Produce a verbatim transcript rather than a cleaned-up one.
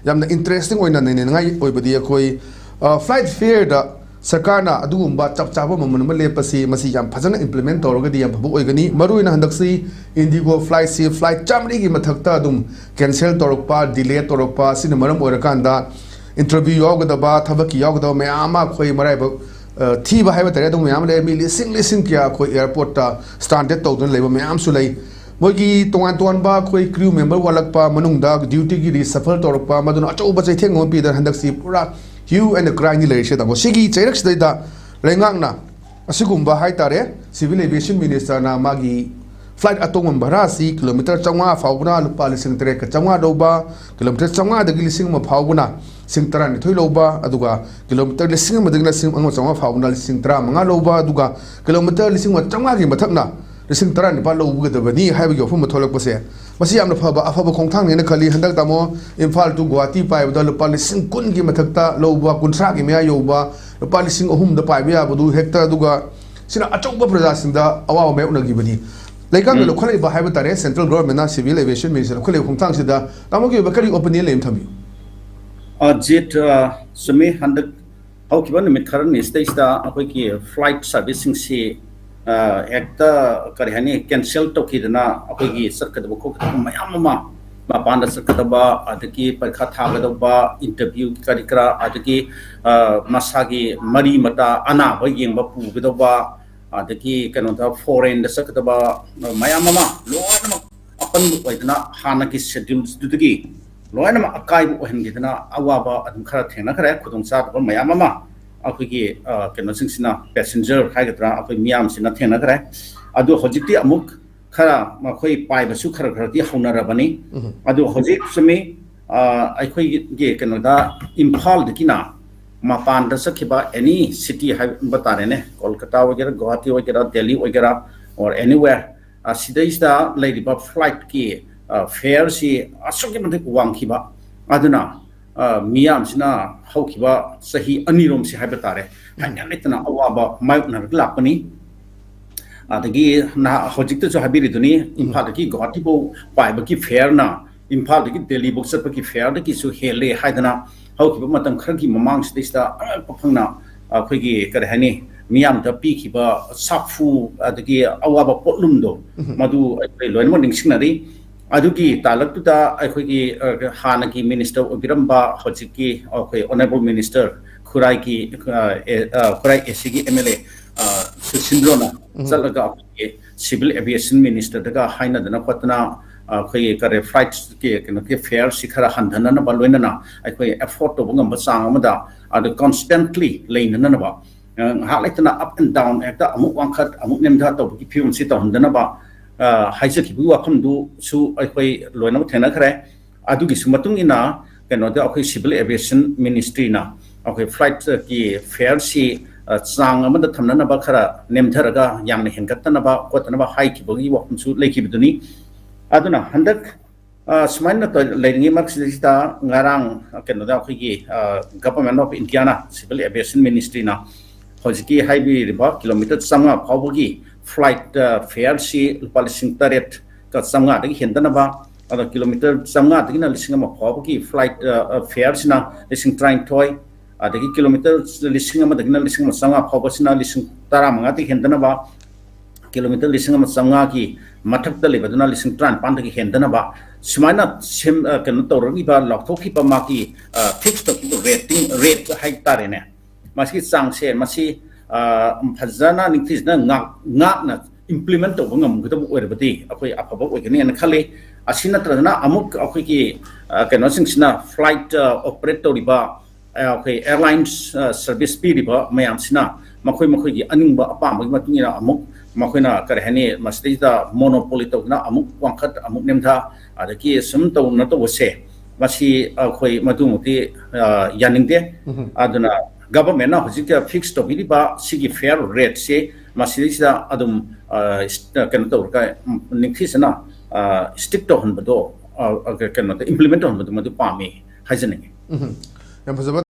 ꯌꯥꯝꯅ ꯏꯟꯇꯔꯦꯁꯇꯤꯡ ꯑꯣꯏꯅ ꯅꯩꯅꯅꯤꯡꯉꯥꯏ ꯑꯣꯏꯕꯗꯤ ꯑꯩꯈꯣꯏ ꯐ꯭ꯂꯥꯏꯠ ꯐꯤꯌꯔꯗ ꯁꯔꯀꯥꯔꯅ ꯑꯗꯨꯒꯨꯝꯕ ꯆꯞ ꯆꯥꯕ ꯃꯃꯜ ꯑꯃ ꯂꯦꯞꯄꯁꯤ, ꯃꯁꯤ ꯌꯥꯝ ꯐꯖꯅ ꯏꯝꯄ꯭ꯂꯤꯃꯦꯟ ꯇꯧꯔꯒꯗꯤ ꯌꯥꯝ ꯐꯕ ꯑꯣꯏꯒꯅꯤ꯫ ꯃꯔꯨꯑꯣꯏꯅ ꯍꯟꯗꯛꯁꯤ ꯏꯟꯗꯤꯒꯣ ꯐ꯭ꯂꯥꯏꯠꯁꯤ ꯐ꯭ꯂꯥꯏꯠ ꯆꯥꯝꯃꯔꯤꯒꯤ ꯃꯊꯛꯇ ꯑꯗꯨꯝ ꯀꯦꯟꯁꯦꯜ ꯇꯧꯔꯛꯄ, ꯗꯤꯂꯦ ꯇꯧꯔꯛꯄ ꯑꯁꯤꯅ ꯃꯔꯝ ꯑꯣꯏꯔꯀꯥꯟꯗ ꯏꯟꯇꯔꯚ꯭ꯌꯨ ꯌꯥꯎꯒꯗꯕ, ꯊꯕꯛꯀꯤ ꯌꯥꯎꯒꯗꯕ ꯃꯌꯥꯝ ꯑꯃ ꯑꯩꯈꯣꯏ ꯃꯔꯥꯏꯕꯛ ꯊꯤꯕ ꯍꯥꯏꯕ ꯇꯥꯔꯦ, ꯑꯗꯨꯝ ꯃꯌꯥꯝ ꯂꯩ꯫ ꯃꯤ ꯂꯤꯁꯤꯡ ꯂꯤꯁꯤꯡ ꯀꯌꯥ ꯑꯩꯈꯣꯏ ꯑꯦꯌꯥꯔꯄꯣꯔꯠꯇ ꯁ꯭ꯇ꯭ꯔꯥꯟꯗꯦꯗ ꯇꯧꯗꯨꯅ ꯂꯩꯕ ꯃꯌꯥꯝꯁꯨ ꯂꯩ꯫ ꯃꯣꯏꯒꯤ ꯇꯣꯉꯥꯟ ꯇꯣꯉꯥꯟꯕ ꯑꯩꯈꯣꯏ ꯀ꯭ꯔꯤꯌꯨ ꯃꯦꯝꯕꯔ ꯋꯥꯠꯂꯛꯄ, ꯃꯅꯨꯡꯗ ꯗ꯭ꯌꯨꯇꯤꯒꯤ ꯔꯤꯁꯐꯜ ꯇꯧꯔꯛꯄ, ꯃꯗꯨꯅ ꯑꯆꯧꯕ ꯆꯩꯊꯦꯡ ꯑꯃ ꯄꯤꯗꯅ ꯍꯟꯗꯛꯁꯤ ꯄꯨꯔꯥ ꯍ꯭ꯌꯨ ꯑꯦꯟ ꯀ꯭ꯔꯥꯏꯝꯅꯤ ꯂꯩꯔꯤꯁꯦ꯫ ꯇꯥꯃꯣ, ꯁꯤꯒꯤ ꯆꯩꯔꯛꯁꯤꯗꯩꯗ ꯂꯩꯉꯥꯛꯅ ꯑꯁꯤꯒꯨꯝꯕ ꯍꯥꯏ ꯇꯥꯔꯦ, ꯁꯤꯚꯤꯜ ꯑꯦꯚꯤꯌꯦꯁꯟ ꯃꯤꯅꯤꯁꯇꯔꯅ ꯃꯥꯒꯤ ꯐ꯭ꯂꯥꯏꯠ ꯑꯇꯣꯡꯕ ꯚꯔꯥꯁꯤ ꯀꯤꯂꯣꯃꯤꯇꯔ ꯆꯥꯝꯃꯉꯥ ꯐꯥꯎꯕꯅ ꯂꯨꯄꯥ ꯂꯤꯁꯤꯡ ꯇꯔꯦꯠꯀ ꯆꯥꯝꯃꯉꯥ ꯂꯧꯕ, ꯀꯤꯂꯣꯃꯤꯇꯔ ꯆꯥꯝꯃꯉꯥꯗꯒꯤ ꯂꯤꯁꯤꯡ ꯑꯃ ꯐꯥꯎꯕꯅ ꯂꯤꯁꯤꯡ ꯇꯔꯥꯅꯤꯊꯣꯏ ꯂꯧꯕ, ꯑꯗꯨꯒ ꯀꯤꯂꯣꯃꯤꯇꯔ ꯂꯤꯁꯤꯡ ꯑꯃꯗꯒꯤꯅ ꯂꯤꯁꯤꯡ ꯑꯃ ꯆꯥꯝꯃꯉꯥ ꯐꯥꯎꯕꯅ ꯂꯤꯁꯤꯡ ꯇꯔꯥꯃꯉꯥ ꯂꯧꯕ, ꯑꯗꯨꯒ ꯀꯤꯂꯣꯃꯤꯇꯔ ꯂꯤꯁꯤꯡ ꯑꯃ ꯆꯥꯝꯃꯉꯥꯒꯤ ꯃꯊꯛꯅ ꯂꯤꯁꯤꯡ ꯇꯔꯥꯅꯤꯄꯥꯜ ꯂꯧꯒꯗꯕꯅꯤ ꯍꯥꯏꯕꯒꯤ ꯋꯥꯐꯝ ꯑꯃ ꯊꯣꯛꯂꯛꯄꯁꯦ, ꯃꯁꯤ ꯌꯥꯝꯅ ꯐꯕ, ꯑꯐꯕ ꯈꯣꯡꯊꯥꯡꯅꯦꯅ ꯈꯜꯂꯤ꯫ ꯍꯟꯗꯛ ꯇꯥꯃꯣ, ꯏꯝꯐꯥꯜ to ꯒꯨꯋꯥꯍꯥꯇꯤ ꯄꯥꯏꯕꯗ ꯂꯨꯄꯥ ꯂꯤꯁꯤꯡ ꯀꯨꯟꯒꯤ ꯃꯊꯛꯇ ꯂꯧꯕ, ꯀꯨꯟꯊ꯭ꯔꯥꯒꯤ ꯃꯌꯥ ꯌꯧꯕ, ꯂꯨꯄꯥ ꯂꯤꯁꯤꯡ ꯑꯍꯨꯝꯗ ꯄꯥꯏꯕ ꯌꯥꯕꯗꯨ ꯍꯦꯛꯇ, ꯑꯗꯨꯒ ꯁꯤꯅ ꯑꯆꯧꯕ ꯄ꯭ꯔꯖꯥꯁꯤꯡꯗ ꯑꯋꯥꯕ ꯃꯥꯌꯣꯛꯅꯈꯤꯕꯅꯤ꯫ ꯂꯩꯉꯥꯛꯅ ꯎꯝ꯫ ꯂꯧꯈꯠꯂꯛꯏꯕ ꯍꯥꯏꯕ ꯇꯥꯔꯦ, ꯁꯦꯟꯇ꯭ꯔꯦꯜ ꯒꯣꯚꯔꯟꯃꯦꯟꯠꯅ, ꯁꯤꯚꯤꯜ ꯑꯦꯚꯤꯌꯦꯁꯟ ꯃꯤꯅꯤꯁꯇꯔ ꯂꯧꯈꯠꯂꯛꯏꯕ ꯈꯣꯡꯊꯥꯡꯁꯤꯗ ꯇꯥꯃꯣꯒꯤ ꯑꯣꯏꯕ ꯀꯔꯤ ꯑꯣꯄꯤꯅꯤꯌꯟ ꯂꯩ ꯑꯃ ꯊꯝꯕꯤꯌꯨ꯫ ꯑ, ꯖꯤꯠ, ꯑ, ꯆꯨꯝꯃꯤ, ꯍꯟꯗꯛ ꯍꯧꯈꯤꯕ ꯅꯨꯃꯤꯠ ꯈꯔꯅꯤ ꯁꯤꯗꯩꯁꯤꯗ ꯑꯩꯈꯣꯏꯒꯤ ꯐ꯭ꯂꯥꯏꯠ ꯁꯥꯔꯚꯤꯁꯁꯤꯡꯁꯤ, ꯑ, ꯍꯦꯛꯇ, ꯀꯔꯤ ꯍꯥꯏꯅꯤ, ꯀꯦꯟꯁꯦꯜ ꯇꯧꯈꯤꯗꯅ ꯑꯩꯈꯣꯏꯒꯤ ꯆꯠꯀꯗꯕ ꯈꯣꯠꯀꯗꯕ ꯃꯌꯥꯝ ꯑꯃ, ꯃꯄꯥꯟꯗ ꯆꯠꯀꯗꯕ, ꯑꯗꯒꯤ ꯄꯔꯤꯈꯥ ꯊꯥꯒꯗꯧꯕ, ꯏꯟꯇꯔꯚ꯭ꯌꯨ ꯀꯔꯤ ꯀꯔꯥ, ꯑꯗꯒꯤ, ꯑ, ꯃꯁꯥꯒꯤ ꯃꯔꯤ ꯃꯇꯥ ꯑꯅꯥꯕ ꯌꯦꯡꯕ ꯄꯨꯒꯗꯧꯕ, ꯑꯗꯒꯤ ꯀꯩꯅꯣꯗ ꯐꯣꯔꯦꯟꯗ ꯆꯠꯀꯗꯕ ꯃꯌꯥꯝ ꯑꯃ ꯂꯣꯏꯅꯃꯛ ꯑꯄꯟꯕ ꯑꯣꯏꯗꯅ ꯍꯥꯟꯅꯒꯤ ꯁꯦꯗ꯭ꯌꯨꯜꯗꯨꯗꯒꯤ ꯂꯣꯏꯅꯃꯛ ꯑꯀꯥꯏꯕ ꯑꯣꯏꯍꯟꯈꯤꯗꯅ ꯑꯋꯥꯕ ꯑꯗꯨꯝ ꯈꯔ ꯊꯦꯡꯅꯈ꯭ꯔꯦ, ꯈꯨꯗꯣꯡꯆꯥꯗꯕ ꯃꯌꯥꯝ ꯑꯃ ꯑꯩꯈꯣꯏꯒꯤ, ꯑ, ꯀꯩꯅꯣꯁꯤꯡꯁꯤꯅ, ꯄꯦꯁꯦꯟꯖꯔ ꯍꯥꯏꯒꯗ꯭ꯔꯥ, ꯑꯩꯈꯣꯏ ꯃꯤꯌꯥꯝꯁꯤꯅ ꯊꯦꯡꯅꯈ꯭ꯔꯦ꯫ ꯑꯗꯨ ꯍꯧꯖꯤꯛꯇꯤ ꯑꯃꯨꯛ ꯈꯔ ꯃꯈꯣꯏ ꯄꯥꯏꯕꯁꯨ ꯈꯔ ꯈꯔꯗꯤ ꯍꯧꯅꯔꯕꯅꯤ꯫ ꯎꯝ꯫ ꯑꯗꯨ ꯍꯧꯖꯤꯛ ꯆꯨꯝꯃꯤ, ꯑ, ꯑꯩꯈꯣꯏꯒꯤ ꯀꯩꯅꯣꯗ ꯏꯝꯐꯥꯜꯗꯒꯤꯅ ꯃꯄꯥꯟꯗ ꯆꯠꯈꯤꯕ ꯑꯦꯅꯤ ꯁꯤꯇꯤ ꯍꯥꯏꯕ ꯇꯥꯔꯦꯅꯦ, ꯀꯣꯜꯀꯇꯥ ꯑꯣꯏꯒꯦꯔꯥ, ꯒꯨꯋꯥꯍꯥꯇꯤ ꯑꯣꯏꯒꯦꯔꯥ, ꯗꯦꯜꯂꯤ ꯑꯣꯏꯒꯦꯔꯥ, or anywhere, ꯑ, ꯁꯤꯗꯩꯁꯤꯗ ꯂꯩꯔꯤꯕ ꯐ꯭ꯂꯥꯏꯠꯀꯤ, ꯑ, ꯐꯦꯌꯔꯁꯤ ꯑꯁꯨꯛꯀꯤ ꯃꯇꯤꯛ ꯋꯥꯡꯈꯤꯕ꯫ ꯑꯗꯨꯅ, ꯑ, ꯃꯤꯌꯥꯝꯁꯤꯅ ꯍꯧꯈꯤꯕ ꯆꯍꯤ ꯑꯅꯤꯔꯣꯝꯁꯤ ꯍꯥꯏꯕ ꯇꯥꯔꯦ, ꯎꯝ꯫ ꯍꯥꯏꯅ ꯂꯩꯇꯅ ꯑꯋꯥꯕ ꯃꯥꯌꯣꯛꯅꯔꯒ ꯂꯥꯛꯄꯅꯤ꯫ ꯑꯗꯒꯤ ꯅꯍꯥ-, ꯍꯧꯖꯤꯛꯇꯁꯨ ꯍꯥꯏꯕꯤꯔꯤꯗꯨꯅꯤ, ꯎꯝ꯫ ꯏꯝꯐꯥꯜꯗꯒꯤ ꯒꯨꯋꯥꯍꯥꯇꯤꯐꯥꯎ ꯄꯥꯏꯕꯒꯤ ꯐꯦꯌꯔꯅ ꯏꯝꯐꯥꯜꯗꯒꯤ ꯗꯦꯜꯂꯤꯐꯥꯎ ꯆꯠꯄꯒꯤ ꯐꯦꯌꯔꯗꯒꯤꯁꯨ ꯍꯦꯜꯂꯦ ꯍꯥꯏꯗꯅ ꯍꯧꯈꯤꯕ ꯃꯇꯝ ꯈꯔꯒꯤ ꯃꯃꯥꯡꯁꯤꯗꯩꯁꯤꯗ ꯑꯉꯛꯄ ꯐꯪꯅ ꯑꯩꯈꯣꯏꯒꯤ, ꯀꯔꯤ ꯍꯥꯏꯅꯤ, ꯃꯤꯌꯥꯝꯗ ꯄꯤꯈꯤꯕ ꯁꯥꯐꯨ, ꯑꯗꯒꯤ ꯑꯋꯥꯕ ꯄꯣꯠꯂꯨꯝꯗꯣ, ꯃꯗꯨ ꯑꯩꯈꯣꯏ ꯂꯣꯏꯅꯃꯛ ꯅꯤꯡꯁꯤꯡꯅꯔꯤ꯫ ꯑꯗꯨꯒꯤ ꯇꯥꯂꯛꯇꯨꯗ ꯑꯩꯈꯣꯏꯒꯤ, ꯑ, ꯍꯥꯟꯅꯒꯤ ꯃꯤꯅꯤꯁꯇꯔ ꯑꯣꯏꯕꯤꯔꯝꯕ ꯍꯧꯖꯤꯛꯀꯤ ꯑꯩꯈꯣꯏ ꯑꯣꯅꯔꯦꯕꯜ ꯃꯤꯅꯤꯁꯇꯔ ꯈꯨꯔꯥꯏꯒꯤ, ꯑ, ꯑꯦ-, ꯑ, ꯈꯨꯔꯥꯏ ꯑꯦ ꯁꯤꯒꯤ ꯑꯦꯝ ꯑꯦꯜ ꯑꯦ, ꯑ, ꯁꯨꯁꯤꯟꯗ꯭ꯔꯣꯅ ꯆꯠꯂꯒ ꯑꯩꯈꯣꯏꯒꯤ ꯁꯤꯚꯤꯜ ꯑꯦꯚꯤꯌꯦꯁꯟ ꯃꯤꯅꯤꯁꯇꯔꯗꯒ ꯍꯥꯏꯅꯗꯅ ꯈꯣꯠꯇꯅ, ꯑ, ꯑꯩꯈꯣꯏꯒꯤ ꯀꯔꯤ ꯐ꯭ꯂꯥꯏꯠꯀꯤ ꯀꯩꯅꯣꯒꯤ ꯐꯦꯌꯔꯁꯤ ꯈꯔ ꯍꯟꯊꯅꯅꯕ, ꯂꯣꯏꯅꯅ ꯑꯩꯈꯣꯏ ꯑꯦꯐꯣꯔꯗ ꯇꯧꯕ ꯉꯝꯕ ꯆꯥꯡ ꯑꯃꯗ ꯑꯗꯨ ꯀꯟꯁꯇꯦꯟꯠꯂꯤ ꯂꯩꯅꯅꯕ, ꯑ, ꯉꯥꯏꯍꯥꯛ ꯂꯩꯇꯅ ꯑꯞ ꯑꯦꯟ ꯗꯥꯎꯟ, ꯍꯦꯛꯇ ꯑꯃꯨꯛ ꯋꯥꯡꯈꯠ ꯑꯃꯨꯛ ꯅꯦꯝꯊ ꯇꯧꯕꯒꯤ ꯐꯤꯕꯝꯁꯤ ꯇꯧꯍꯟꯗꯅꯕ, ꯑ, ꯍꯥꯏꯖꯈꯤꯕꯒꯤ ꯋꯥꯐꯝꯗꯨꯁꯨ ꯑꯩꯈꯣꯏ ꯂꯣꯏꯅꯃꯛ ꯊꯦꯡꯅꯈ꯭ꯔꯦ꯫ ꯑꯗꯨꯒꯤꯁꯨ ꯃꯇꯨꯡ ꯏꯟꯅ ꯀꯩꯅꯣꯗ ꯑꯩꯈꯣꯏ ꯁꯤꯚꯤꯜ ꯑꯦꯚꯤꯌꯦꯁꯟ ꯃꯤꯅꯤꯁꯇ꯭ꯔꯤꯅ ꯑꯩꯈꯣꯏ ꯐ꯭ꯂꯥꯏꯠꯀꯤ ꯐꯦꯌꯔꯁꯤ, ꯑ, ꯆꯥꯡ ꯑꯃꯗ ꯊꯝꯅꯅꯕ, ꯈꯔ ꯅꯦꯝꯊꯔꯒ ꯌꯥꯝꯅ ꯍꯦꯟꯒꯠꯇꯅꯕ ꯈꯣꯠꯇꯅꯕ ꯍꯥꯏꯈꯤꯕꯒꯤ ꯋꯥꯐꯝꯁꯨ ꯂꯩꯈꯤꯕꯗꯨꯅꯤ꯫ ꯑꯗꯨꯅ ꯍꯟꯗꯛ, ꯑ, ꯁꯨꯃꯥꯏꯅ ꯇꯧ-, ꯂꯩꯔꯤꯉꯩ ꯃꯔꯛꯁꯤꯗꯩꯁꯤꯗ ꯉꯔꯥꯡ, ꯑ, ꯀꯩꯅꯣꯗ ꯑꯩꯈꯣꯏꯒꯤ, ꯑ, government of Indian, civil aviation ꯃꯤꯅꯤꯁꯇ꯭ꯔꯤꯅ ꯍꯧꯖꯤꯛꯀꯤ ꯍꯥꯏꯕꯤꯔꯤꯕ ꯀꯤꯂꯣꯃꯤꯇꯔ ꯆꯥꯝꯃꯉꯥ ꯐꯥꯎꯕꯒꯤ ꯐ꯭ꯂꯥꯏꯠ, ꯑ, ꯐꯦꯌꯔꯁꯤ ꯂꯨꯄꯥ ꯂꯤꯁꯤꯡ ꯇꯔꯦꯠꯀ ꯆꯥꯝꯃꯉꯥꯗꯒꯤ ꯍꯦꯟꯗꯅꯕ, ꯑꯗꯣ ꯀꯤꯂꯣꯃꯤꯇꯔ ꯆꯥꯝꯃꯉꯥꯗꯒꯤꯅ ꯂꯤꯁꯤꯡ ꯑꯃ ꯐꯥꯎꯕꯒꯤ ꯐ꯭ꯂꯥꯏꯠ, ꯑ, ꯑ, ꯐꯦꯌꯔꯁꯤꯅ ꯂꯤꯁꯤꯡ ꯇꯔꯥꯅꯤꯊꯣꯏ, ꯑꯗꯒꯤ ꯀꯤꯂꯣꯃꯤꯇꯔ ꯂꯤꯁꯤꯡ ꯑꯃꯗꯒꯤꯅ ꯂꯤꯁꯤꯡ ꯑꯃ ꯆꯥꯝꯃꯉꯥ ꯐꯥꯎꯕꯁꯤꯅ ꯂꯤꯁꯤꯡ ꯇꯔꯥꯃꯉꯥꯗꯒꯤ ꯍꯦꯟꯗꯅꯕ, ꯀꯤꯂꯣꯃꯤꯇꯔ ꯂꯤꯁꯤꯡ ꯑꯃ ꯆꯥꯝꯃꯉꯥꯒꯤ ꯃꯊꯛꯇ ꯂꯩꯕꯗꯨꯅ ꯂꯤꯁꯤꯡ ꯇꯔꯥꯅꯤꯄꯥꯟꯗꯒꯤ ꯍꯦꯟꯗꯅꯕ, ꯁꯨꯃꯥꯏꯅ ꯁꯦꯝ-, ꯑ, ꯀꯩꯅꯣ ꯇꯧꯔꯛꯂꯤꯕ, ꯂꯥꯎꯊꯣꯛꯈꯤꯕ ꯃꯥꯒꯤ, ꯑ, ꯐꯤꯛꯁ ꯇꯧꯈꯤꯕ ꯔꯦꯇꯤꯡ, ꯔꯦꯠ ꯍꯥꯏꯇꯥꯔꯦꯅꯦ, ꯃꯁꯤꯒꯤ ꯆꯥꯡꯁꯦ, ꯃꯁꯤ, ꯑ, ꯐꯖꯅ ꯅꯤꯡꯊꯤꯖꯅ ꯉꯥꯛ-, ꯉꯥꯛꯅ ꯏꯝꯄ꯭ꯂꯤꯃꯦꯟ ꯇꯧꯕ ꯉꯝꯒꯗꯕ ꯑꯣꯏꯔꯕꯗꯤ ꯑꯩꯈꯣꯏ ꯑꯐꯕ ꯑꯣꯏꯒꯅꯤ ꯍꯥꯏꯅ ꯈꯜꯂꯤ꯫ ꯑꯁꯤ ꯅꯠꯇ꯭ꯔꯒꯅ ꯑꯃꯨꯛ ꯑꯩꯈꯣꯏꯒꯤ, ꯑ, ꯀꯩꯅꯣꯁꯤꯡꯁꯤꯅ, ꯐ꯭ꯂꯥꯏꯠ, ꯑ, ꯑꯣꯄꯔꯦꯠ ꯇꯧꯔꯤꯕ, ꯑ, ꯑꯩꯈꯣꯏ ꯑꯦꯌꯔꯂꯥꯏꯟꯁ, ꯑ, ꯁꯔꯚꯤꯁ ꯄꯤꯔꯤꯕ ꯃꯌꯥꯝꯁꯤꯅ ꯃꯈꯣꯏ ꯃꯈꯣꯏꯒꯤ ꯑꯅꯤꯡꯕ ꯑꯄꯥꯝꯕꯒꯤ ꯃꯇꯨꯡ ꯏꯟꯅ ꯑꯃꯨꯛ ꯃꯈꯣꯏꯅ, ꯀꯔꯤ ꯍꯥꯏꯅꯤ, ꯃꯁꯤꯗꯩꯁꯤꯗ ꯃꯣꯅꯣꯄꯣꯂꯤ ꯇꯧꯗꯨꯅ ꯑꯃꯨꯛ ꯋꯥꯡꯈꯠ ꯑꯃꯨꯛ ꯅꯦꯝꯊ, ꯑꯗꯒꯤ ꯁꯨꯝ ꯇꯧꯅ ꯇꯧꯕꯁꯦ, ꯃꯁꯤ ꯑꯩꯈꯣꯏ ꯃꯗꯨꯃꯛꯇꯤ, ꯑ, ꯌꯥꯅꯤꯡꯗꯦ꯫ ꯑꯗꯨꯅ ꯒꯚꯔꯟꯃꯦꯟꯠꯅ ꯍꯧꯖꯤꯛꯇ ꯐꯤꯛꯁ ꯇꯧꯕꯤꯔꯤꯕ ꯁꯤꯒꯤ ꯐꯦꯌꯔ ꯔꯦꯠꯁꯤ ꯃꯁꯤꯗꯩꯁꯤꯗ ꯑꯗꯨꯝ, ꯑ, ꯏꯁ-, ꯀꯩꯅꯣ ꯇꯧꯔꯒ, ꯎꯝ, ꯅꯤꯡꯊꯤꯖꯅ, ꯑ, ꯁ꯭ꯇꯤꯛ ꯇꯧꯍꯟꯕꯗꯣ, ꯑ, ꯑ, ꯀꯩꯅꯣꯗ ꯏꯝꯄ꯭ꯂꯤꯃꯦꯟ ꯇꯧꯍꯟꯕꯗꯣ ꯃꯗꯨ ꯄꯥꯝꯃꯤ ꯍꯥꯏꯖꯅꯤꯡꯉꯤ꯫ ꯎꯝ꯫ ꯌꯥꯝ ꯐꯖꯕ